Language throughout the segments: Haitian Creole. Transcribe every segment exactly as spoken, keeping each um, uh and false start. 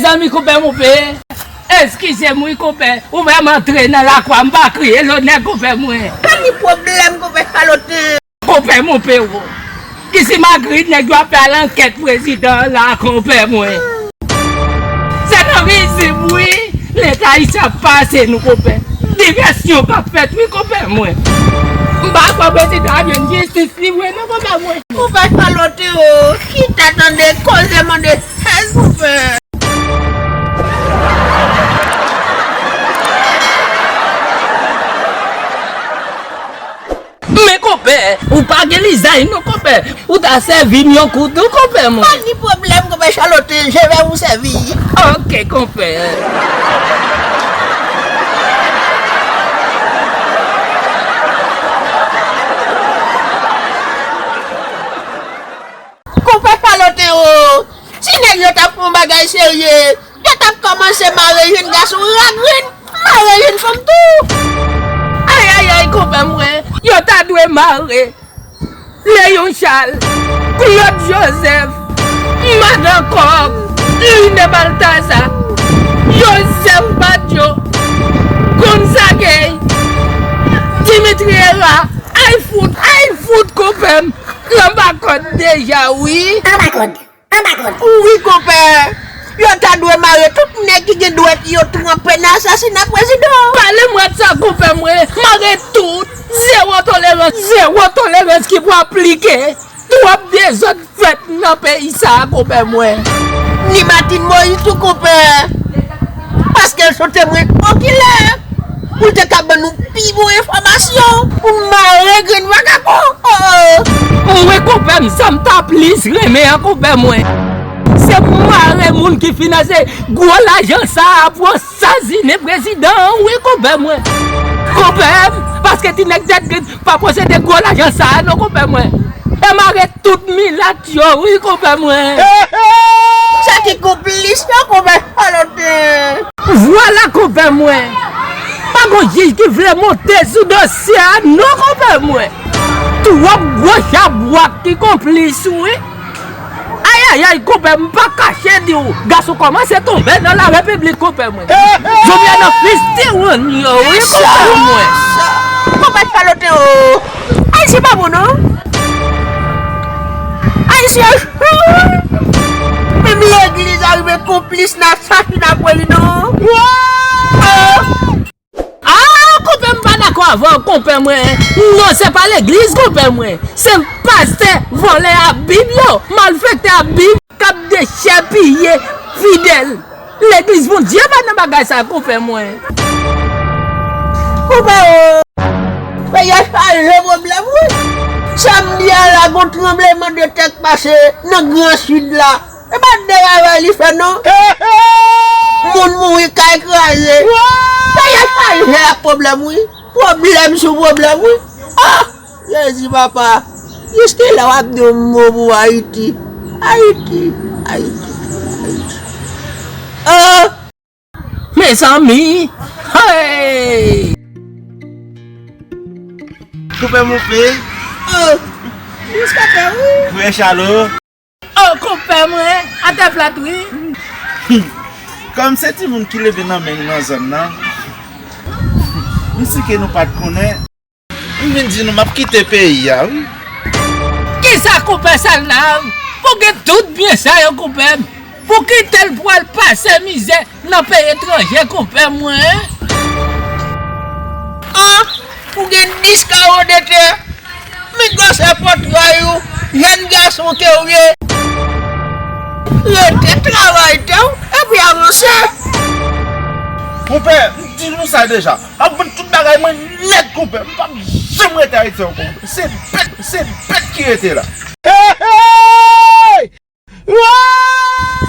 Mezanmi, konpè Monpe, eskize m wi, konpè. Ou fè m antre nan lakou a, m pa kriye lonè, konpè mwen. Pa ni pwoblèm, konpè Chalote. Konpè Monpe, wo. Isi Magrid, nèg yo ap fè lankèt prezidan an la, konpè mwen. Se nan rizib, wi. Leta ayisyen ap pase nou, konpè. Divèsyon k ap fèt, wi, konpè mwen. M pa kwè prezidan ap jwenn jistis li vre, non, konpè mwen. Konpè Chalote, o, chita tande koze, mande chèz, konpè. Men konpè, ou pa gen lizay non konpè, ou ta sèvi m yon kou tou konpè mwen. Pa ni pwoblèm konpè Chalote, je vais vous servir. Ok konpè. Konpè Chalote o, si nèg yo t ap fè yon bagay serye, yo t ap kòmanse mare jèn gason ragrenn, mare jèn fanm tou. Ayayay, konpè mwen, yo ta dwe mare Leyon Chal, Claude Joseph, Madan Kòk, Line Baltazar, Joseph Badio, Gonzague, Dimitri Hérard, ay fout, ay fout, konpè m. Anba kòd deja wi. Anba kòd. Anba kòd. Wi konpè. Yo ta dwe mare tout nèg ki gen dwèt yo tranpe nan asasina prezidan. Pale m wè sa konpè mwen. Mare tout. Zewo tolerans. Zewo tolerans ki pou aplike. Twòp dezòd fèt nan peyi sa a konpè mwen. Ni Martine Moïse tou konpè. Paske l se yon temwen okilè. Pou l te ka ban nou pi bon enfòmasyon pou mare grenn vakabon. Oh, oh. Mwen konpè m, sa m ta plis renmen an konpè mwen, se mare moun ki finanse gwo lajan sa a pou ansasinen prezidan an wi konpè mwen. Konpè m, paske ti nèg tèt grenn pa posede gwo lajan sa a non konpè mwen. E mare tout milat yo wi konpè mwen. Sa ki konplis yo konpè Chalote. Vwala konpè mwen. Pa gon jij ki vle monte sou dosye a non konpè mwen. Twòp gwo chabwak ki konplis wi. Ayayay konpè m pa kache di w. Gason kòmanse tonbe nan larepiblik konpè mwen. Jovenel nan fis tirann yo wi konpè mwen. Konpè Chalote o. Ayisyen pa bon non. Ayisyen menm legliz arive konplis nan asasina prezidan. Ah, konpè m pa dakò avè w konpè mwen. Non se pa legliz konpè mwen. Se pastè vòlè a bib yo, malfektè a bib k ap dechèpiye fidèl. Legliz Bondye pa nan bagay sa konpè mwen. Konpè o, peyi a chaje pwoblèm wi. Samdi a la gon tranblemanntè k pase nan gran sid la. E pa de bagay li fè non. Moun mouri kay kraze. Peyi a chaje ak pwoblèm wi. Pwoblèm sou pwoblèm wi. Ah! Jezi papa, jiskilè w ap di yon mo pou Ayiti? Ayiti, Ayiti, Ayiti. Oh! Mezanmi! Hey! Konpè Monpe. Oh! Jiskilè wi. Frè Chalo. Oh konpè mwen, atè plat wi. Kòm se timoun ki leve nan men nou nan zòn nan, m si ke nou pa t konnen. M vin di nou m ap kite peyi a wi. Kisa konpè Salnav? Pou gen tout byen sa yo konpè m, pou kite l pou al pase mizè nan peyi etranje konpè mwen. An, pou gen dis kawo de tè, men gwosè pòtray ou, jèn gason ke w ye. Rete travay tè w epi avanse. Konpè, m di nou sa deja. M ap vann tout bagay mwen nèt konpè. M p ap janm rete Ayiti ankò konpè. Se bèt, se bèt ki rete la. Hey, hey!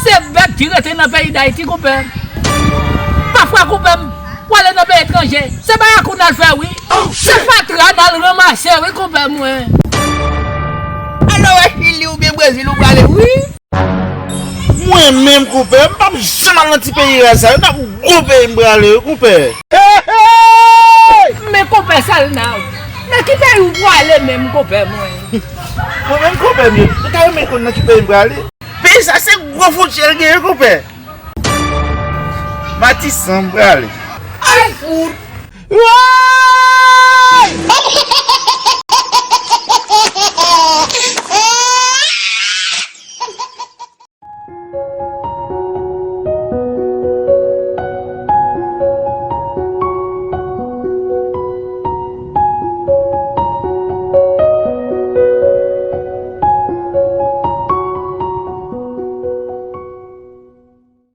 Se bèt ki rete nan peyi Dayiti konpè. Pafwa konpè m, w ale nan peyi etranje, se bayakou n al fè wi. Se fatra n al ranmase wi konpè mwen. Alò wè Chili oubyen Brezil ou prale wi. Mwen menm konpè, m p ap janm al nan ti peyi raz sa yo, nan gwo peyi m prale wi konpè. Men konpè Salnav, nan ki peyi w prale menm konpè mwen? Mwen menm konpè m ye, ou ta renmen konn nan ki peyi m prale? Peyi sa se gwo fwontyè l genyen konpè. Matisan m prale. Ay fout!